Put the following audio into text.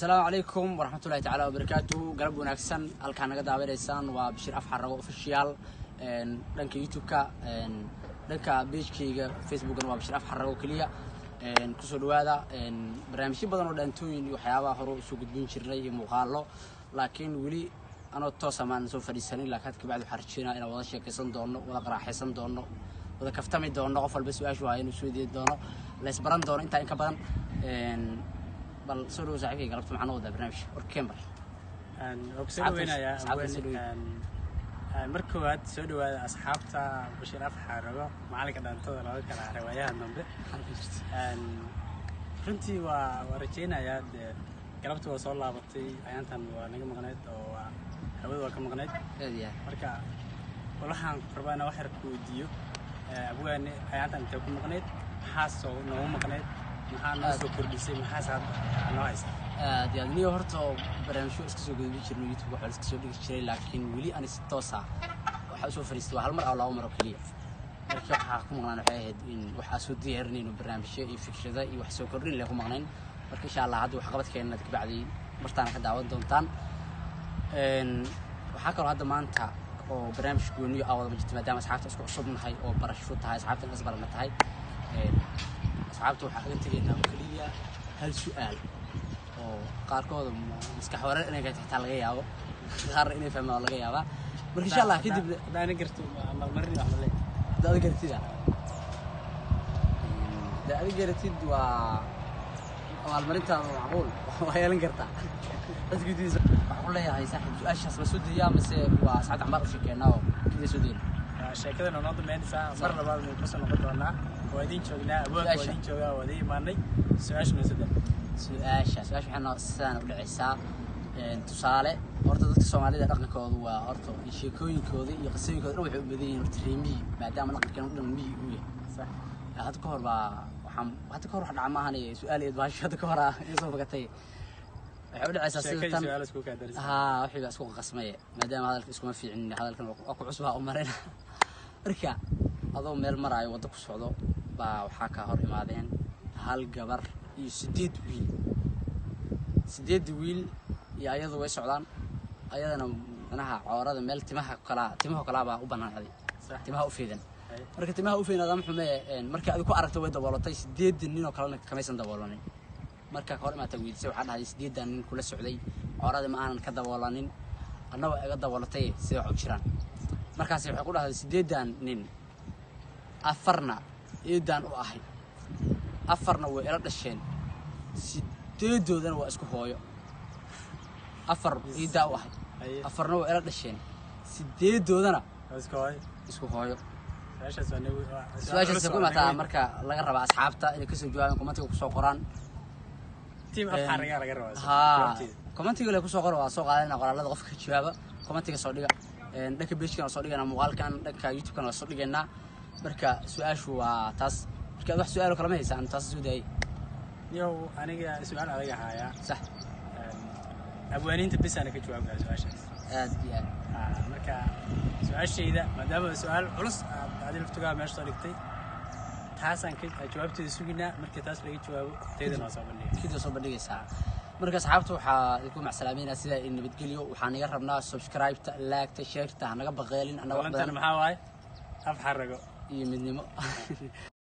Asalaamu calaykum waraxmatullahi tacaala wabarakaatuhu. Galab wanaagsan. Halkaa naga daawanaysaan waa Bashiir Afxarago Official dhanka YouTube-ka, dhanka page-kayga Facebookana waa Bashiir Afxarago keliya. Kusoo dhawaada barnaamijyo badan oo dhaantooyin iyo waxyaabaha hore usoo gudbin jirnay iyo muuqaalo, laakiin weli anoo toosa maan soo fadhiisanin. Laakiin had kabacdi waxaan rajeynaa inaan wada sheekaysan doono, wada qaraaxaysan doono, wada kaftami doono, qof walba su-aashu haya inuu soo diidi doono, la isbaran doono intaa in ka badan. Bal soo dhawo, saaxiibkay. Galabta maxaa noo wadaa barnaamij warkeen? Bal Waa ku soo dhaweynayaa. Asxaabta soo dhaweyn. Mar koowaad soo dhawaada asxaabta Bashiir Afxarago, macalinka dhaantada looga kala haray waayahan dambe. Runtii waa rajeynayaa dee galabta waa soo laabatay. Ayaantan waa naga maqnayd oo waa hawada waa ka maqnayd. Aad iyo aad. Marka waxaan rabaa inaan wax yar ku weydiiyo, abwaane: ayaantan intee ku maqnayd? Maxaa soo noogu maqnayd? Maxaa noo soo kordhisay? Maxaas hadda noo haysta? Aad iyo aad. Niyo, horta barnaamijyo iska soo gudbin jirno, YouTube waxaa iska soo dhigi jiray, laakiin weli ani si toos ah waxaa usoo fariistay waa hal mar oo laba mar oo keliya. Markii waxaa ku maqnaan waxay ahayd in waxaa soo diyaarinayno barnaamijyo iyo fikrada iyo wax soo kordhin le ku maqnayn. Marka insha Allah hadda waxqabadkeena kabacdi martaana ka daawan doontaan. Waxaa kaloo hadda maanta oo barnaamij gooniyo ah wada ma jirto, maadaama asxaabta isku cusubnahay oo barasho tahay, asxaabta in isbarana tahay. Asxaabta waxaa kaga tegaynaa oo keliya hal su-aal oo qaarkooda maskax wareer inay ka xitaa laga yaabo, qaarna inay fahmaan oo laga yaabaa. Marka insha Allah kadib Haddaana garto marmarin wax ma leeyahay? Hadda adiga garatid, hadda adiga garatid, waa abaalmarintaada macquul waa yeelan kartaa. Dadka gudihiisa waxaan ku leeyahay, saaxiib, su-aashaas ma soo dayaa mise waa asxaabta cambaar u sheekeynaa oo kadib soo dayna? Sheekadana noo dambeynaysaa. Mar labaad waynu kusoo noqon doonaa. Waa idiin joognaa, abwaanka waa Su-aasha. idiin joogaa, waa idiin imaanay. Su-aasha noo soo Su-aasha waxay noo sidaan u dhacaysaa. Tusaale, horta dadka Soomaalida dhaqankoodu waa horta iyo sheekooyinkooda iyo qisooyinkooda dhan waxay u badan yihiin horta reer miyi, maadaama dhaqankeenu dhan miyi uu yahay. Hadda ka hor baa waxaan, hadda ka hor wax dhaca maahan, su-aal iyo baasho hadda ka hor ah iga soo fakatay. Waxay u dhacaysaa sida Sheekadii tan. Su-aal isku kaa darisa. Haa, wixii baa isku qasmaya, maadaama hadalka iskuma fiicin, hadalkan waa ku cusbaa u marayna. Marka adoo meel maraayo, waddo ku socdo, baa waxaa kaa hor imaadeen hal gabar iyo sideed wiil. Sideedda wiil iyo ayadu way socdaan, ayadana micnaha coorada meel timaha kalaa, timaha kalaa baa u banaanaaday. Timaha u fiidan. Marka timaha u fiidan adama xume, markii adigu ku aragto way daboolatay, sideedan nin oo kalena kamaysan daboolanin. Marka ka hor imaata weydiisay, waxaa dhahday: "Sideedan nin kula socday coorada ma aanan ka daboolanin, annagoo iga daboolatay, sida wax u jiraan?" Markaasi waxay ku dhahday: "Sideedan nin afarna eedaan u ahay, afarna way ila dhasheen, sideedoodana waa isku hooyo." Afar eedaa u ahay, afarna way ila dhasheen, sideedoodana Waa isku hooyo. Isku hooyo. Su-aashaas waa nagu waa su-aal Su-aashaas culus ku oo imaataa nagu. Marka laga rabaa asxaabta inay kasoo jawaabaan, comment-iga kusoo qoraan. Team Afxaragaa laga rabaa Haa. jawaabteeda. Comment-iga le kusoo qora, waa soo qaadanayna qoraalada. Qofka ka jawaaba comment-iga soo dhiga. Dhanka page-kan waa soo dhiganaa, muuqaalkan dhanka YouTube-kan waa soo dhigaynaa. Marka su-aashu waa taas. Marka aad wax su-aalo kalama haysaan, taas soo daayay. Yow, aniga su-aal adag ahaaya. Sax. Abwaaniinta bisaana ka jawaab kara su-aashaas. Aad iyo aad. Marka su-aashayda, maadaama su-aal culus aad adi laftugaa meesha soo dhigtay, taasaan ka jawaabteeda suginaa. Markii taas laga jawaabo, taydana waa soo bandhiga. Kida soo bandhigaysaa. Marka asxaabta waxaa idinku macsalaameynaa sidaa in nabadgelyo. Waxaan iga rabnaa subscribe-ta, like-ta, share-ta, hanaga baqeelin annaga wax Balantana badan. Maxaa waaye? Afxarago iyo midnimo.